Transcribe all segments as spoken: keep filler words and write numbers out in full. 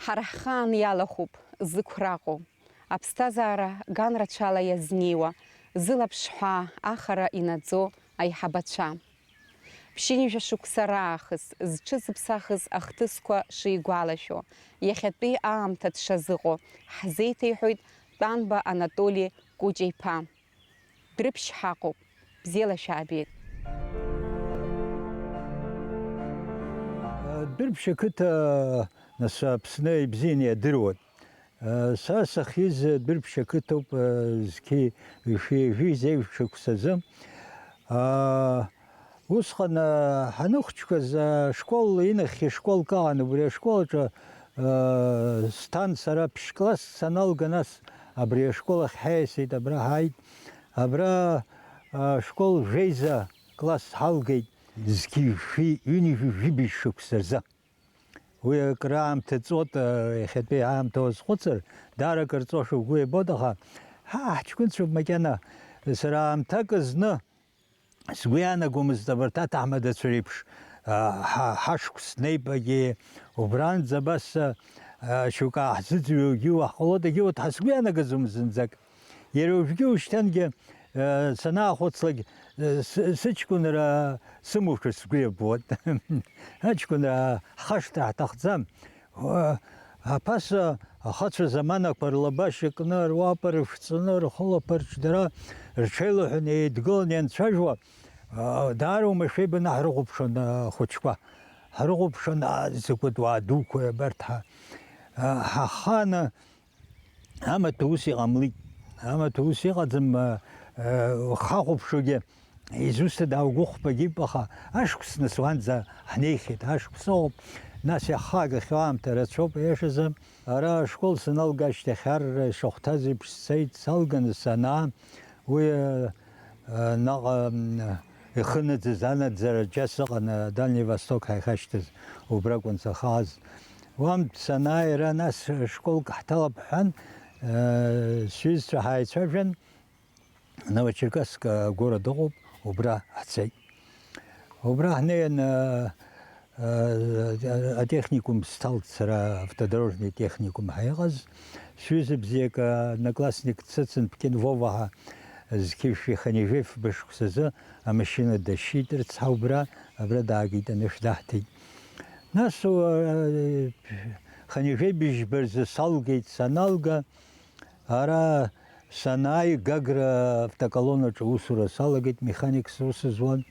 Ҳара ҳхаан иалахәуп зықәраҟоу, аԥсҭазаара ганрацәала иазнеиуа, зылаԥш ҳәаа ахара инаӡо аиҳабацәа. Ԥшьынҩажәа шықәса раахыс зҽызыԥсахыз ахҭысқәа шигәалашәо, иахьатәи аамҭа дшазыҟоу ҳзеиҭеиҳәоит Тәанба Анатоли Кәыҷа-иԥа. Дәрыԥшь ҳаҟоуп. Бзиала шәаабеит. Дәрыԥшь ақыҭа, нас, Аԥсны ибзианы иадыруан. Са сахьиз Дәрыԥшь ақыҭоуп, зқьи жәи-, жәи-, жәи-, жәи-, шықәсазы. Усҟан, ҳаныхәыҷқәаз, ашкол, инахьхьи школк ыҟан, убри ашкол аҿы сҭан сара, ԥшь-класск саналга, нас абри ашкол ахь ҳаиасит, абра ҳааит. Абра ашкол жәеиза класс ҳалгеит. Зқьи жәшәи ҩынҩажәи жәибжь шықәса рзы. Уи акраамҭа ҵуеит, иахьатәи аамҭа уазхәыцыр, даара акыр ҵуашәа угәы иабоит, аха ҳа ҳҷкәынцәоуп макьана. Сара аамҭак зны сгәы иаанагомызт абарҭ аҭаҳмадацәа реиԥш, ҳа, ҳашықәс неибагьы, убранӡа абас, шьоук ааҳзыӡырҩуагьы уаҳҟалоит, егьи урҭ ҳа сгәы иаанагаӡомызт зынӡак. Иара уажәгьы ушьҭангьы, санаахәыцлак, сыҷкәынра сымоушәа сгәы иабоит. Аҷкәынра ҳхашҭра ҳҭахӡам. Аԥаса ахацәа заманақәа рлабашьа кны, руапа рышәҵаны, рхылаԥарч дара рҽеилаҳәаны еидгыланы ианцәажәо, даара уамашәа ибаны ҳрыхәаԥшуан ахәыҷқәа. Ҳрыхәаԥшуан, закәытә уаа дуқәои абарҭ ҳа, ҳахааны. Амаҭәа ус иҟамлеит. Амаҭәа ус иҟаӡам, хахәаԥшуагьы, изусҭада, угәы хәбагьып, аха ашықәс нас уанӡа ҳнеихьеит. Ашықәс ыҟоуп, нас иаҳхагахьоу аамҭа рацәоуп, аиашазы. Ара ашкол саналга ашьҭахь ар шахәҭаз еиԥш сцеит, салганы санаа, уи Наҟ ихынӡаз анаӡара џьа сыҟан, Дальний Восток ҳаихашьҭыз, убракәын сахааз. Уантә санааи ара, нас школк ҳҭалап ҳҳәан, сҩызцәа ҳааицәажәан, Новочеркасск агәыра дыҟоуп, убра ҳцеит. Убра ҳнеин, атехникум сҭалт сара, автодорожный техникум ҳаиҟаз. Сҩыза бзиак, одноклассник дсыцын, Ԥкьын Вова ҳәа, зқьышә иханижәеи фба шықәсазы амашьына дашьит, рыцҳа, убра, абра даагеит, анышә даҳҭеит. Нас, ханижәеи быжьба рзы салгеит, саналга, ара санааи, Гагра автоколоннаҿы аусура салагеит, механикс ус зуан,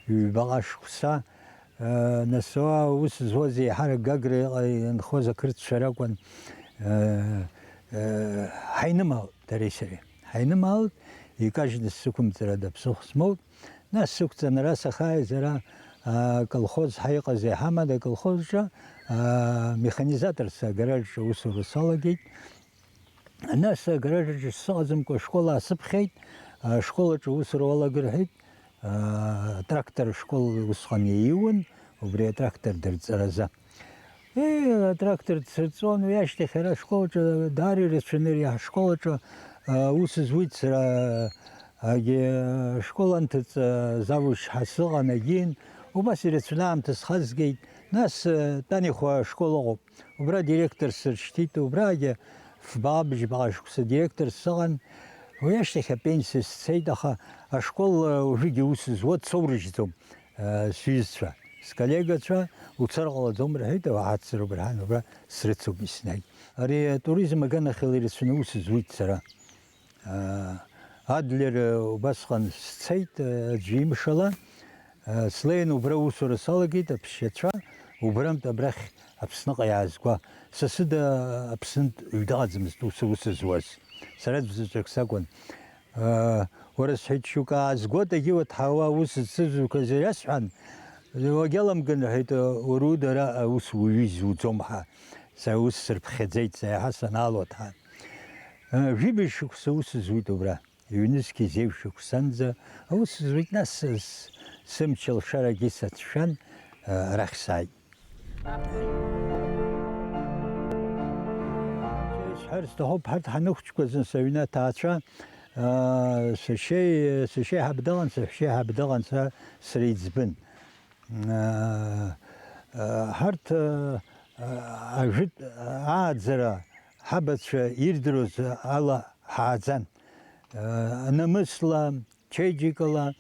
ҩбаҟа шықәса. Нас уа ус зуаз еиҳарак Гаграҟа инхоз ақырҭцәа ракәын. Ҳаинымаалт дареи сареи. Ҳаинымаалт, икажьны сықәымҵара ада ԥсыхәа смоут. Нас сықәҵан ара сахааиз, ара аколхоз ҳаиҟаз иҳаман, аколхозҿы механизаторс агаражҿы аусура салагеит. Нас агаражаҿы сыҟаӡамкәа ашкол аасыԥхьеит, ашкол аҿы аусура уалагар ҳәеит, атрактор ашкол усҟан иаиуан, убри атрактор дырҵаразы. Еи, атрактор дсырҵон, уи ашьҭахь ара ашкол аҿы даара ирацәаны, ари ҳашкол аҿы аус зуит сара, егьи ашкол анҭыҵ завуч ҳәа сыҟан, егьин, убас ирацәаны аамҭа схазгеит. Нас Тәанихәа ашкол ыҟоуп. Убра директор сыршьҭит, убрагьы фба-быжьба шықәса директор сыҟан. Уи ашьҭахь апенсиа сцеит, аха ашкол уажәыгьы аус зуа дсоурыжьӡом, сҩызцәа, сколлегацәа, уцар ҟалаӡом рҳәеит, ауаа аццароуп рҳәан, убра срыцуп еснагь. Ари атуризм аганахьала ирацәаны аус зуит сара. Адлер убасҟан сцеит, аӡәы имшала, слеин убра аусура салагеит, аԥсшьацәа убрантә абрахь Аԥсныҟа иаазго. Са сыда Аԥснынтә ҩ дыҟаӡамызт ус аус зуаз. Сара аӡә заҵәык сакәын. Уара, сҳәеит, шьоук аазгоит, егьи уаҭҳауа аус зцызуқәаз иасҳәан, уагьаламган, рҳәеит, уара уда ара аус уаҩы изуӡом ҳәа. Са аус сырԥхьаӡеит, са иаҳа санаалоит ҳәа. Жәибжь шықәса аус зуит убра. Ҩнызқьи зеижә шықәсанӡа аус зуеит, нас сымч алшарагьы сацәшәан, арахь сааит. Исҳәар сҭахуп, ҳарҭ ҳанықәҷқәаз, нас, аҩны аҭаацәа, сашьеи, сашьеиҳаб дыҟан, саҳәшьеиҳаб дыҟан, сара среиҵбын. Ҳарҭ Ажәытә ааӡара ҳабацәа ирдыруаз ала ҳааӡан. Намысла, чеиџьыкала,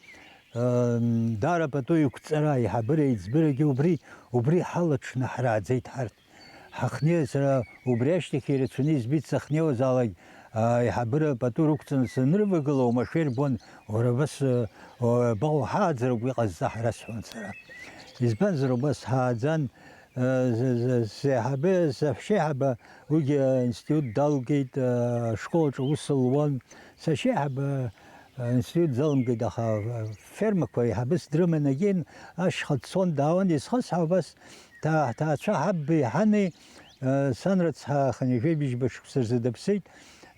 даара пату иқәҵара, аиҳабыра, аиҵбырагьы убри, убри ҳалаҽны ҳрааӡеит ҳарҭ. Ҳахнеиз, сара убри ашьҭахь ирацәаны избеит, сахнеиуазаалак, аиҳабыра пату рықәҵаны санрывагыла, оумашәа ирбон, уара абас, э, о, абаҟоу ҳааӡароуп уи ҟазҵа ҳара, сҳәон сара. Избанзар, убас ҳааӡан, э, з-, з-, сеиҳабы, сашьеиҳаба, уигьы аинститут далгеит, э, ашкол аҿы аус луан. Сашьеиҳаба, э, аинститут залымгеит, аха, э, фермақәа аиҳабыс дрыманы егьин ашьха дцон, даауан, изхысҳәаау убас, Ҭаа-, ҳҭаацәа ҳабби ҳани, э, сан рыцҳа, хынҩажәи быжьба шықәса рзы дыԥсит,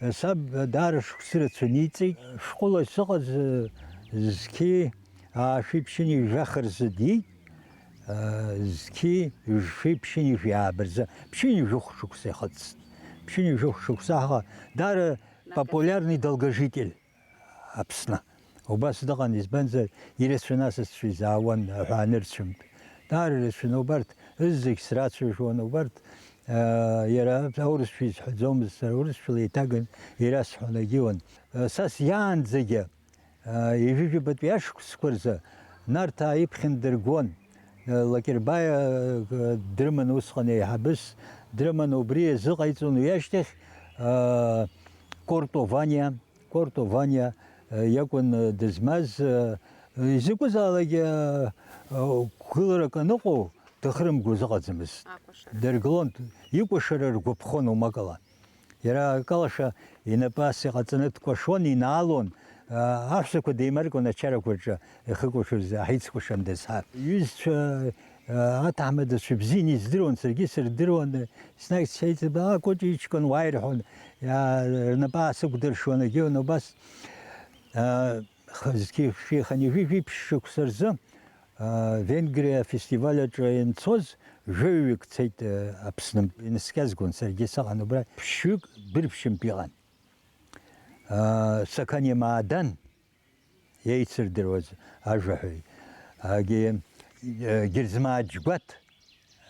э, саб, э, даара шықәса рацәаны иҵегь. Шәҟәыла сыҟаз, э, зқьи аашәи ԥшьынҩажәи жәаха рзы диит, э, зқьи ҩажәи ԥшьынҩажәи ааба рзы, ԥшьынҩажәи хә шықәса ихыҵт. Ԥшьынҩажәи хә шықәса ҳаҟа, даара популярный долгожитель. Аԥсны. Убас дыҟан, избанзар, ирацәаны асасцәа изаауан аҳәаанырцәынтә. Даара ирацәаны убарҭ, зегь срацәажәон, убарҭ, аа, иара аурысшәа изҳәаӡомызт, сара урысшәала еиҭаган ирасҳәон, агьиуан. Са сиаанӡагьы, аа, ҩажәижәабатәи ашықәсқәа рзы Нарҭаа иԥхьан дыргон. Лакербаиа, аа, дрыман усҟан еиҳабыс, дрыман, убри иазыҟаиҵон, уи ашьҭахь, аа, Корто Ваниа, Корто Ваниа, э, иакәын, э, дызмаз, э, изакәызаалакгьы, э, э, гәыларак аныҟоу дыхрымгоз ыҟаӡамызт. Акәашара. Дыргылон, икәашара ргәаԥхон умакала. Иара акалаша инапы ас иҟаҵаны дкәашон, инаалон, э, аҳәсақәа деимаркуан ачарақәа рҿы ихыкәашоз, ҳаицкәашандаз ҳәа. Иҩызцәа, э, аҭаҳмадацәа бзианы издыруан, саргьы сырдыруан, Еснагь сеиҵбы, а, Кәыҷ иҷкәын уааи рҳәон, иа-, рнапы аасыкәдыршуан, егьиун убас, а, х-, зқьи-, шәи хынҩажәи жәиԥшь шықәса рзы, а, Венгриа афестиваль аҿы ианцоз, жәаҩаҩык цеит, а, Аԥснынтә. Инаскьазгон, саргьы сыҟан убра, ԥшьҩык дәырԥшьынтә иҟан. А, Сақаниа Маадан, иеицырдыруаз ажәаҳәаҩ, агьи, э, Герзмаа Џьгәаҭ,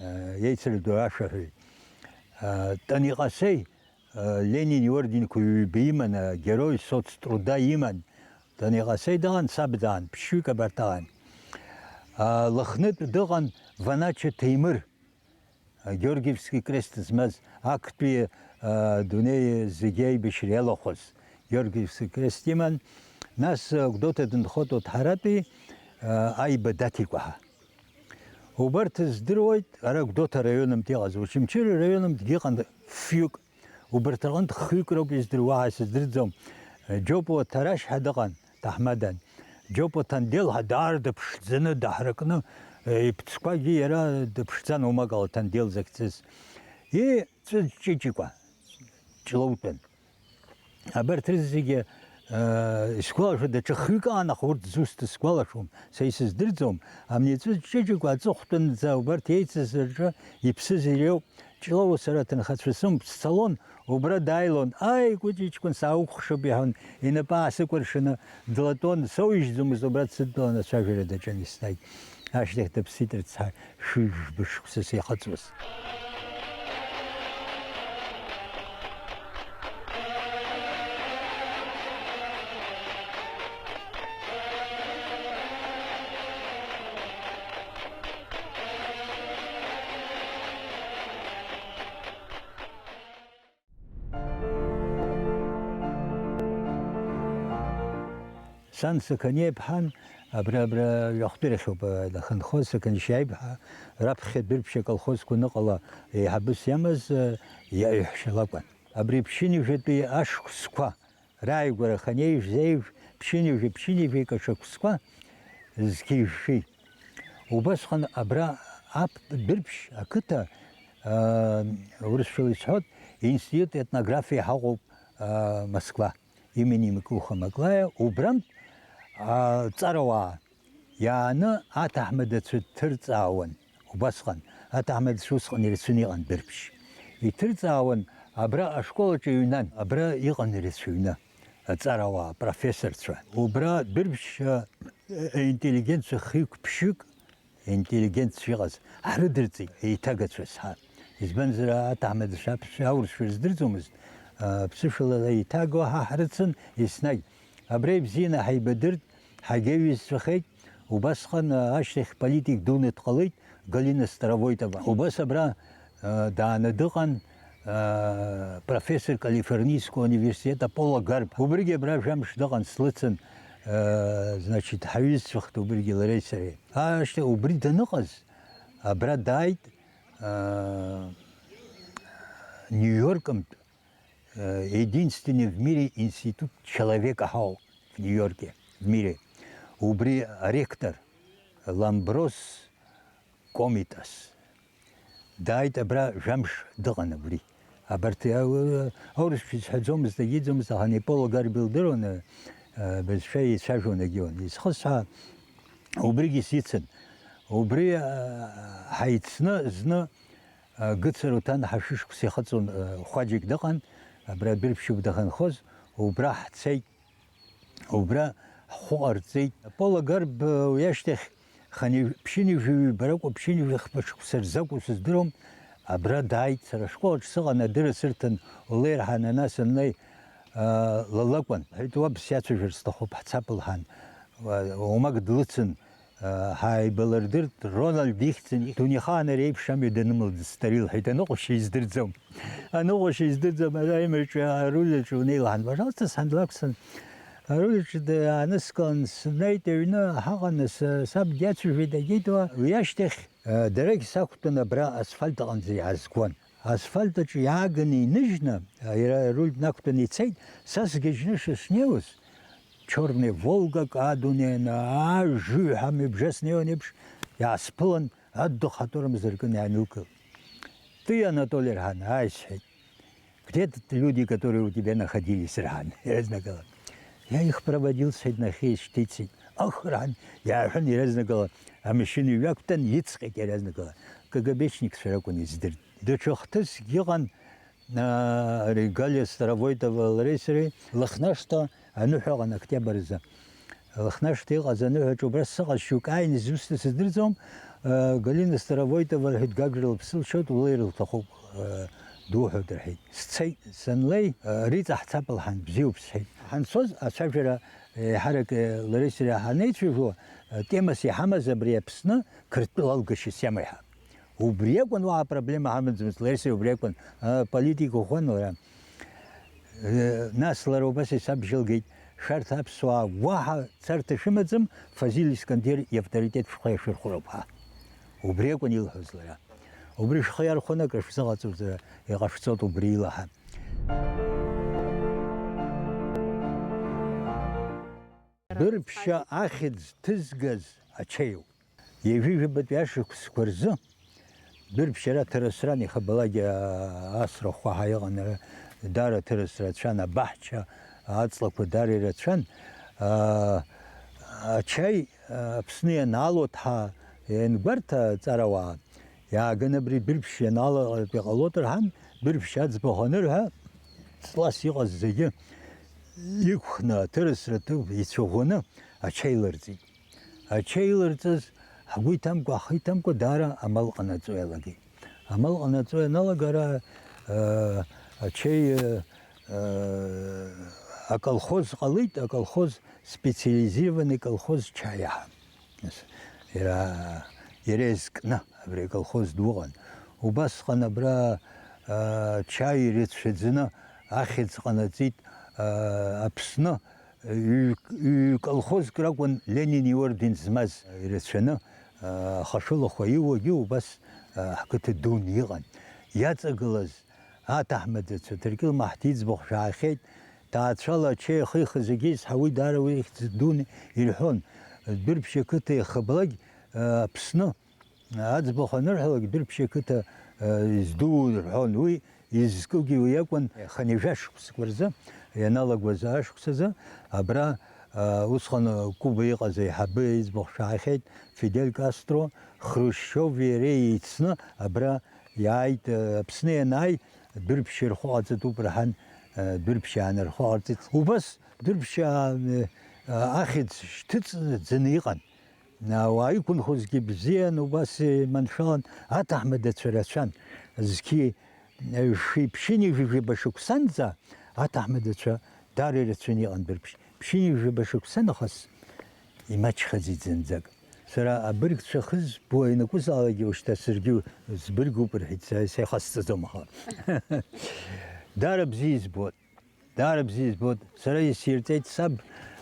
э, иеицырдыруа ашәаҳәаҩ, э, Таниҟасеи, э, Ленин иорденқәа ҩба иман, э, Герой соцтруда иман, Таниҟасеи дыҟан, саб даан, ԥшьҩык абарҭ аан. Э, Лыхнытә дыҟан Ванача Ҭемыр, Георгиевски крест змаз, актәи, а, дунеи зегьы аибашьра иалахәыз Георгиевски крест иман, нас, а, Гәдоуҭа дынхоит Оҭҳаратәи, а, Аиба Даҭикәа ҳәа. Убарҭ здыруеит, ара Гәдоуҭа араионымҭ иҟаз, Очамчыра араионымҭгьы ыҟан фҩык. Убарҭ рҟынтә хҩык роуп издыруа, ҳәа сыздырӡом. Џьопуа Ҭарашь ҳәа дыҟан, ҭаҳмадан. Џьопуа Ҭандел ҳәа даара дыԥшӡаны, даҳракны, иԥҭқәагьы иара дыԥшӡан, умакала Ҭандел захьӡыз. И Ҵәыҵә Ҷыҷыкәа, Ҷлоутәын. Абарҭ рызегьы, э, исгәалашәо даҽа хҩык аан, аха урҭ зусҭа сгәалашәом, са исыздырӡом. Амни Ҵәыҵә Ҷыҷыкәа аҵыхәтәанӡа убарҭ еицыз рҿы иԥсыз иреиуоуп. Ҷлоу сара аҭынхацәа сымоуп, сцалон, убра дааилон, ааи, Кәыҷ иҷкәын, саауқәхшоуп, иҳәон, инапы аасыкәыршаны длатәон, соуижьӡомызт, убра дсыдтәалан ацәажәара даҿын еснагь. Ашьҭахь дыԥсит рыцҳа, шәи жәба шықәса сеихыҵуаз. Сан Сақаниа иԥҳан, абра, абра Ҩахәтәырахьоуп, э, дахьынхоз, Сақаниа Шьааиԥҳа, раԥхьа Дәырԥшь аколхозқәа ныҟала еиҳабыс иамаз, э, иаҳәшьа лакәын. Абри ԥшьынҩажәатәи ашықәсқәа рааигәара хынеижә-зеижә, ԥшьынҩажәа, ԥшьынҩажәа икаҿ шықәсқәа зқьи-жәшәи. Убасҟан абра ап-, Дәырԥшь ақыҭа, аа, урысшәала исҳәоит, институт этнографиа ҳаҟоуп, аа, Москва, имени Микуха Маклая, убрантә, аа, ҵарауаа иааны аҭаҳмадацәа дҭырҵаауан. Убасҟан аҭаҳмадацәа усҟан ирацәаны иҟан Дәырԥшь. Иҭырҵаауан, абра ашкол аҿы иҩнан, абра иҟан ирацәаҩны аҵарауаа, апрофессорцәа. Убра Дәырԥшь, а, интеллигенццәа хҩык-ԥшьҩык, интеллигентцәа иҟаз ҳрыдырҵеит, еиҭагацәаз ҳәа. Избанзар, аҭаҳмадацәа аԥсшәа, аурысшәа рыздырӡомызт, а, ԥсышәала еиҭаго ҳа ҳрыцын еснагь. Абра ибзианы ҳаибадырт, ҳагьаҩызцәахеит, убасҟан, а, ашьҭахь политик дуны дҟалеит Галина Старовоитова. Убас абра, а, дааны дыҟан, а, профессор Калифорнийского университета Пола Гарб. Убригьы абра жәамш дыҟан, слыцын, а, значит, ҳаҩызцәахт убригьы лареи сареи. Ашьҭахь убри даныҟаз, абра дааит, а, Нью-Йоркынтә, а, единственный в мире институт человекоҳауп в Нью-Йорке, в мире. Убри аректор Ламброс Комитас дааит, абра жәамш дыҟан абри. Абарҭ, а, аурысшәа изҳәаӡомызт, агьиӡомызт, аха Неполо Гарб илдыруан, а, бызшәа еицәажәон, агьиуан. Изхысҳәаа, убригьы сицын. Убри, а, ҳаицны зны, а, Гыцаруҭан ҳашәышықәса ихыҵуан, а, хәаџьак дыҟан, абра Дәырԥшьуп дахьынхоз, убра ҳцеит, убра ҳхәы ҟарҵеит. Пола Гарб, а, уи ашьҭахь хани-, ԥшьынҩажәи ҩба ракәу, ԥшьынҩажәи хԥа шықәса рзакәу сыздыруам, абра дааит, сара ашколаҿ сыҟан, адырра сырҭан, улеирҳан, ана саннеи, а, лалакәан. Лҳәеит, уаб сиацәажәар сҭахуп, ҳцап, лҳәан. Уа-, уамак длыцын, Ҳааибалырдырт, Рональд ихьӡын, дунеихаан ари еиԥш амҩа данымлаӡацт ари, лҳәеит, аныҟәашьа издырӡом. Аныҟәашьа издырӡом, ара имаҿы аруль аҿы унеилаҳан. Пожалуйста, сан лакәсын. Аруль аҿы д-, ааныскылан, снеит аҩны, ҳаҟаны с-, саб диацәажәеит, агеит уа. Уи ашьҭахь, а, дарагь сақәтәан абра асфальт аҟынӡа иаазгон. Асфальт аҿы иааганы иныжьны, иара аруль днақәтәаны ицеит, са сгьежьны шыснеиуаз, чёрный Волгак адунеи анаа, жыҩҳәа мҩабжа снеиуан еиԥш, иаасԥылан, адыхатура мзаркын иаанылкылт. Ты, Анатолий, рҳан, ааи, сҳәеит. Где тут люди, которые у тебя находились, рҳан, иаразнакала. Я их проводил, сҳәеит, нахьхьи ишьҭицеит. Ах, рҳан, иааҳәын, иаразнакала амашьына иҩақәтәан, ицҟьеит иаразнакала. КГБшникцәа ракәын издырт. Даҽа хҭысгьы ыҟан, аа, ари Галиа Старовоитова лареи сареи Лыхнашҭа аныҳәа ыҟан октиабр азы. Лыхнашҭа иҟаз аныҳәаҿы убра сыҟаз шьоук ааины изусҭа сыздырӡом, аа, Галина Старовоитова лҳәеит, Гагра лыԥсы лшьоит, улеир лҭахуп, аа, дуҳәоит рҳәеит. Сцеит, санлеи, аа, Риҵа ҳцап лҳәан, бзиоуп сҳәеит. Ҳанцоз ацәажәара еиҳарак, лареи сареи ҳанеицәажәо, темас иҳамаз абри Аԥсны Қырҭтәыла алгашьас иамои ҳәа. Убри акәын, уаҳа апроблема ҳамаӡамызт, лареи сареи убри акәын, а, политика ӷәӷәан лара. Э, нас лара убас исабжьалгеит, шәарҭ аԥсуаа уаҳа царҭа шәымаӡам, Фазиль Искандер иавторитет шәхы иашәырхәроуп ҳәа. Убри акәын илҳәоз лара. Убри шәхы иархәаны акры шәзыҟаҵоз, э, иҟашәҵоит убри илаҳа. Дәырԥшьа ахьӡ ҭызгаз ачеиуп. Ҩажәижәабатәи ашықәсқәа рзы Дәырԥшьара ҭырасран, ихабалак, аа, асра ӷәӷәа ҳәа иҟан, ара даара ҭырас рацәан, абаҳча аҵлақәа даара ирацәан. Аа, ачаи, аа, Аԥсны ианаало ҭҳа-, иангәарҭа аҵарауаа, иааган абри Дәырԥшь ианаалаҟьатәи ҟалоит рҳан, Дәырԥшь аӡбахә анырҳәа, ҵлас иҟаз зегьы иқәхны, аҭырасра ҭыԥ ицәаӷәаны ачаи лырҵеит. Ачеи илырҵаз ҳгәы иҭамкәа, ҳхы иҭамкәа даара амал ҟанаҵо иалагеит. Амал ҟанаҵо ианалага ара, э, ачеи, э, э, аколхоз ҟалеит, аколхоз, специализированный колхоз чаи ҳәа. Нас иара, иара изкны абри аколхоз ду ыҟан. Убасҟан абра, э, чаи рыцәаӡаны ахьӡ ҟанаҵеит, э, Аԥсны Ҩ-, ҩ-колхозк ракәын Ленин иорден змаз ирацәаны, а, ахашәылахәқәа иуагьы убас, а, ҳқыҭа дуны иҟан. Иаҵагылаз аҭаҳмадацәа, Ҭырқьыл Маҳҭи иӡбахә шәаахьеит, ҭаацәала ачеи ахихыз егьа изҳауеит, даара уи ихьӡ дуны ирҳәон. Дәырԥшь ақыҭа иахьабалак, а, Аԥсны Аӡбахә анырҳәалак, Дәырԥшь ақыҭа, э, издуу рҳәон. Уи изкугьы уи акәын, хынҩажәа шықәсқәа рзы, ианалагоз ашықәсазы, абра, э, усҟан Куба иҟаз аиҳабы иӡбахә шәаахьеит, Фидель Кастро, Хрушьов иареи еицны абра иааит, э, Аԥсны ианааи, Дәырԥшь ирхәы ҟаҵатәуп рҳәан, э, Дәырԥшь иаанырхәы ҟарҵеит. Убас Дәырԥшь, э, ахьӡ шьҭыҵӡаны иҟан. ауаа иқәынхозгьы бзиан, убас иманшәалан, аҭаҳмадацәа рацәан. Зқьи, э, ши ԥшьынҩажәи жәаба шықәсанӡа аҭаҳмадацәа даара ирацәаны иҟан дырԥшь. Ԥшьынҩажәи жәаба шықәса нахыс имаҷхаӡеит зынӡак. Сара абыргцәа хызбо ианакәызаалакгьы ушьҭа саргьы збыргуп рҳәеит, са, са ихасҵаӡом аха. Даара бзиа избоит. Даара бзиа избоит. Сара исирҵеит саб,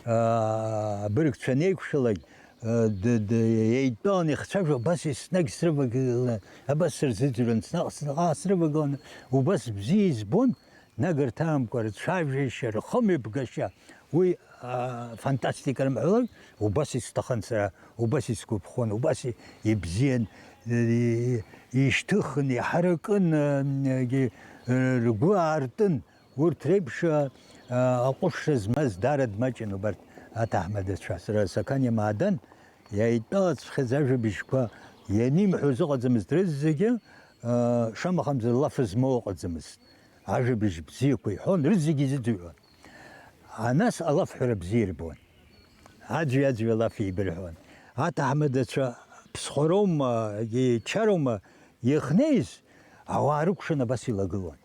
аа, абыргцәа анеикәшалак, аа, д-, д-, еидтәалан ихцәажәо, абас еснагь срывагыланы, абас сырзыӡырҩуан, снахыс-наҟ срывагыланы, убас бзиа избон, нагырҭамкәа рцәажәашьа, рхымҩаԥгашьа, уи, аа, фантастика рымҳәалак, убас исҭахын сара, убас исгәаԥхон, убас и-, ибзиан, и-, ишьҭыхын, иҳаракын, аа, егьи, ргәы аартын. Урҭ реиԥш, а, аҟәышра змаз дара дмаҷын убарҭ аҭаҳмадацәа. Сара Сақаниа Маадан иааидтәалаҵәҟьаз ажәабжьқәа ианимҳәоз ыҟаӡамызт, рызегьы, а, шамахамзар лаф змоу ыҟаӡамызт. Ажәабжь бзиақәа иҳәон, рызегьы изыӡырҩуан. А нас алафҳәара бзиа ирбон. Аӡәи-аӡәи алаф еибырҳәон. Аҭаҳмадацәа ԥсхәароума, егьи чароума иахьнеиз, ауаа рыкәшан абас илагылон.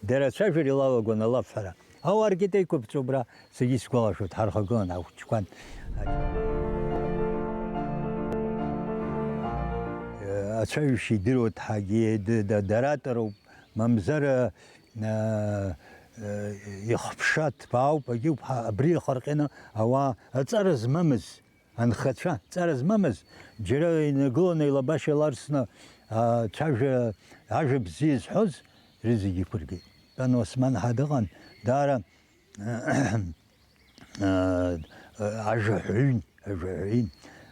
Дара ацәажәара илалагон алафҳәара. Ауаа ркьатеиқәа ԥҵәо убра, саргьы исгәалашәоит, ҳархагылан ахәыҷқәан. Ацәажәашьа идыруа ҭҳагьы д-, д-, даратәароуп, мамзар, а, а, ихԥша ҭбаауп, агьыуп, ҳа, абри ихарҟьаны ауаа аҵара змамыз. Анхацәа, ҵара змамыз, џьара инагыланы илабашьа ларсны, ацәажәа, ажәа бзиа зҳәоз рызегьы иқәыргеит. Тәан Осман ҳа дыҟан, даара, а, ажәаҳәаҩын, ажәаҳәаҩын.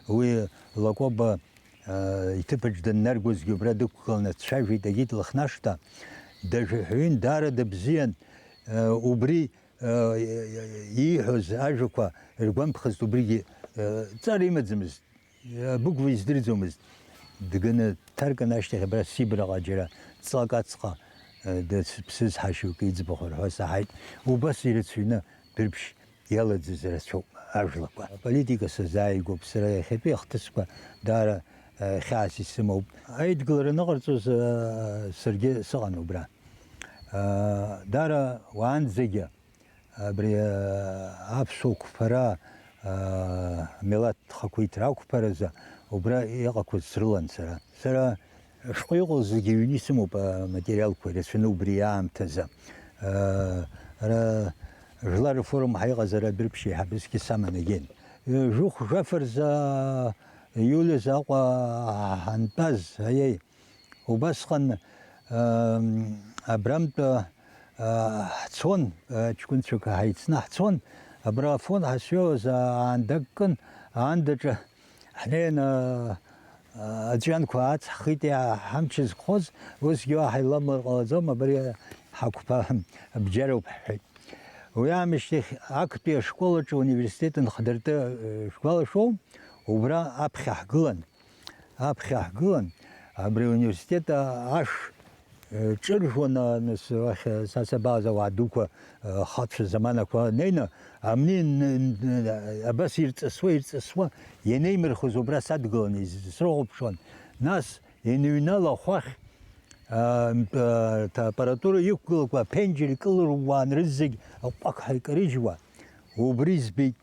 Уи Лакоба, а, иҭыԥаҿ даннаргозгьы убра дықәгыланы дцәажәеит, агьит Лыхнашҭа, дажәаҳәаҩын, даара дыбзиан, а, убри ииҳәоз ажәақәа ргәамԥхазт, убригьы ҵара имаӡамызт, абыгәра издырӡомызт. Дганы дҭаркын ашьҭахь абра Сибраҟа џьара ҵлак аҵҟа дыԥсыз ҳашьоук иӡбахә рҳәо саҳаит. Убас ирацәаҩны дырԥшь иалаӡыз рацәоуп ажәлақәа. Аполитика сазааигәоуп сара иахьатәи ахҭысқәа даара хьаас исымоуп. Аидгылара аныҟарҵоз саргьы сыҟан убра. Дара уаанӡагьы абри аԥсуа қәԥара, амилаҭ хақәиҭра ақәԥаразы убра иҟақәаз срылан сара. Сара шәҟәы иҟоу зегьы ҩны исымоуп аматериалқәа ирацәаны убри аамҭазы. Ара жәлар рфорум ҳаиҟазара адәырԥшьа еиҳабысгьы саманагеит. Жәохә-жәаф рзы иулиаз Аҟәа ҳантәаз, аиеи, Убасҟан, ыы, абрантәы, ыы, ҳцон, ыы, ҷкәынцәак ҳаицны ҳцон, абра Афон ҳашҩоз аанда акәын, аандаҿы ҳнеины, ыы, аҵәҩанқәа ацҳхит, иа-, ҳамч зхоз, усгьы уаҳа иламлар ҟалаӡом, абри ҳақәԥа бџьаруп ҳҳәеит. Уи аамышьҭахь актәи ашкол аҿы ауниверситет анхадырты, ыы, шәгәалашәом, убра аԥхьа ҳгылан. Аԥхьа ҳгылан, абри ауниверситет а-, ашә, э, ҿыржәуан, а, нас, уахь, э, са сабааз ауаа дуқәа, э, хацәа заманақәа неины, амни н-, н-, абас ирҵысуа, ирҵысуа, ианеимырхыз убра садгылан, из-, срыхәаԥшуан. Нас, иныҩнала ахәахь, а, м, а, ҭ-, аппаратура иқәгылақәа аԥенџьыр икылыруан рызегь аҟәақҳәа икарыжьуа. Убри збеит,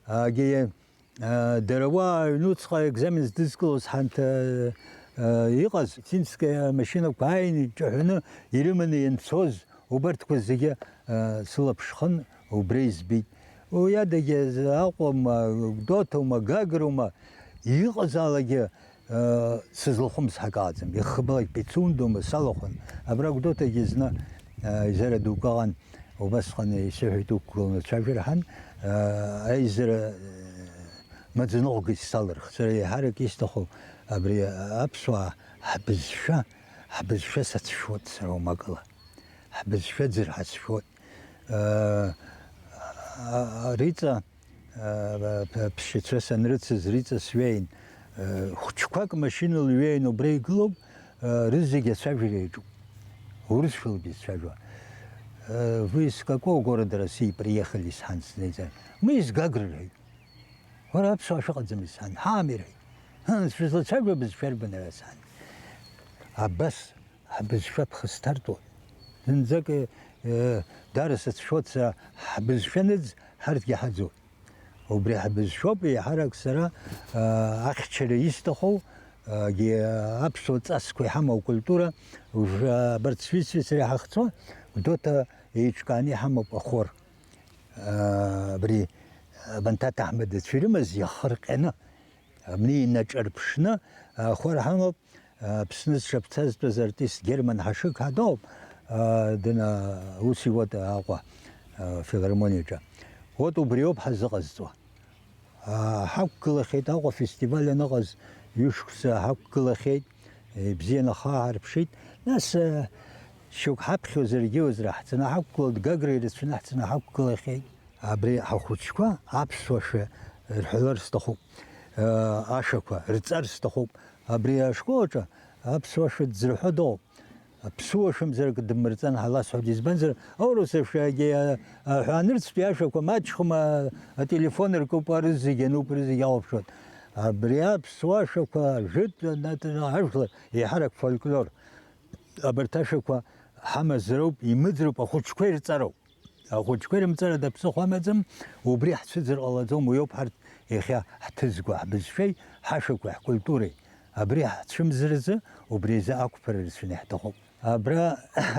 агьи, Дара уа аҩнуҵҟа аекзамен здызкылоз ҳанҭ, э, э, иҟаз, медицинская машьынақәа ааины, иҿаҳәаны ирыманы ианцоз, убарҭқәа зегьы, э, сылаԥш хын, убра избеит. Уи адагьы Аҟәоума, Гәдоуҭоума, Гагроума, иҟазаалакгьы, э, сызлахәымыз ҳак ыҟаӡам. Ихыбалак Пицундоума салахәын. Абра Гәдоуҭагьы зны, э, изара дук ыҟан. Убасҟан исыҳәеит, уқәгыланы ацәажәара ҳан, аа, аизара, э, маӡаныҟәгаҩыс салырхит. Сара еиҳарак исҭаху абри аԥсуаа ҳбызшәа, ҳбызшәа сацәшәоит сара умакыла. Ҳбызшәа ӡыр ҳацәшәоит. Э, а, а, Риҵа, Ԥшьацәа санрыцыз, Риҵа сҩеин, хәыҷқәак машьынала иҩеин убра игылоуп, рызегь ацәажәара иаҿуп. Урысшәалоуп изцәажәо. Вы из какого города России приехали, сҳәан, снаиҵар. Мы из Гагры, рҳәеит. Уара аԥсуаа шәыҟаӡами, сҳәан, ҳаами, рҳәеит. Шәызлацәажәо абызшәа арбан ара сан? Абас ҳбызшәа ԥхасҭартәуан. Зынӡак, э, дара сацәшәоит сара, ҳбызшәа ныӡ ҳарҭгьы ҳаӡоит. Убри ҳбызшәоуп еиҳарак сара, э, ахьчара исҭаху, э, ге-, аԥсуа ҵасқәа иҳамоу акультура, уж-, абарҭ сҩызцәеи сареи ҳахҵәа, Гәдоуҭа еиҿкааны иҳамоуп ахор. Э, абри, э, Банҭаҭ Аҳмадацәа ирымаз иахырҟьаны, абни инаҿарԥшны, э, ахор ҳамоуп. Аԥсны зҽаԥсазтәыз артист Герман Ҳашыг ҳадоуп, дына ус иуеит Аҟәа афилармониаҿы. Урҭ убриоуп ҳазыҟазҵо. Ҳақәгылахьеит Аҟәа афестиваль аныҟаз ҩышықәса, ҳақәгылахьеит, ибзианы ахы ааҳарԥшит. Нас шьоук ҳаԥхьоз ргьы уазраҳҵаны ҳақәгылоит, Гагра ирацәаны ҳцаны ҳақәгылахьеит. Абри ҳахәыҷқәа аԥсуа шәа рҳәалар сҭахуп, ашәақәа рҵар сҭахуп. Абри ашкол аҿы аԥсуа шәа дзырҳәо дыҟоуп. Аԥсуа шәымзар акы дыммырҵан ҳәа ласҳәоит, избанзар, аурыс ашәагьы, а, аҳәаанырцәтәи ашәақәа маҷхом, а, ателефон ркуп, а, рызегь ануп, рызегь алаԥшуеит. Абри аԥсуа шәақәа жәытә анатәны ажәлар еиҳарак фольклор. Абарҭ ашәақәа ҳамазароуп, имыӡроуп, ахәыҷқәа ирҵароуп. Ахәыҷқәа ирымҵарада ԥсыхәа амаӡам, убри ҳцәыӡыр ҟалаӡом, уи ауп ҳарҭ иахьа ҳҭыӡқәа, ҳбызшәеи, ҳашәақәеи, ҳкультуреи. Абри ҳцәымзаразы, убри азы ақәԥара рацәаны иаҳҭахуп. Абра,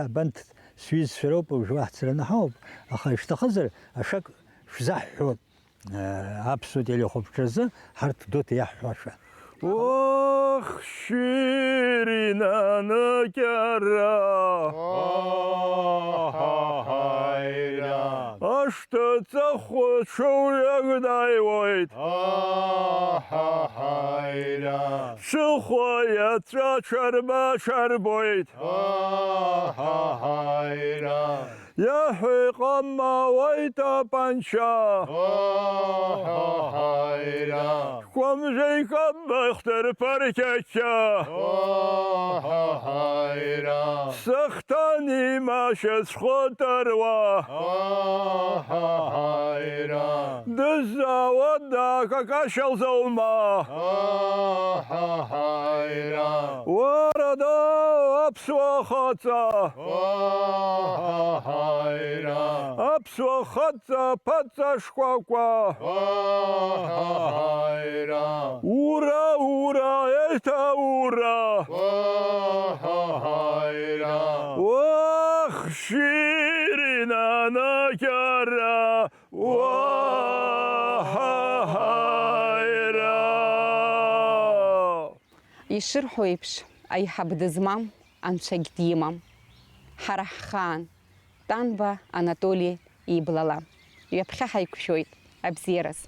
абанҭ сҩызцәа роуп, уажәы уа ҳцараны ҳауп, аха ишәҭахызар, ашәак шәзаҳҳәоит, э, аԥсуа телехәаԥҽразы ҳарҭ Гәдоуҭа иаҳҳәошәа. Ох, Шьыри, нанакьара! Аҳаҳаира! Ашҭа ҵахәа ҽыҩрак дааиуеит! Аҳаҳаира! Ҽыхәа иаҵәа ҽарба ҽарбоит! Аҳаҳаира! Иаҳәа иҟама уа итапанча! Аҳаҳаира! Шәкәамжәеи кабахҭа рԥарқьача! Аҳаҳаира! Сыхҭан имашьа цәхәытаруа! Аҳаҳаира! Дыззаауада какашьа лзаума? Аҳаҳаира! Уара доу аԥсуа хаҵа! Аҳаҳаира! Аԥсуа хаҵа ԥаҵа шкәакәа! Аҳаҳаира! Ура, ура, еиҭа ура! Аҳаҳаира! Уах, Шьыри, нанакьара! Уаҳаҳаира! Ишырҳәо еиԥш, аиҳаб дызмам, анцәагь димам. Ҳара ҳхаан, Танба Анатоли иблала. Ҩаԥхьа ҳаиқәшәоит, абзиараз.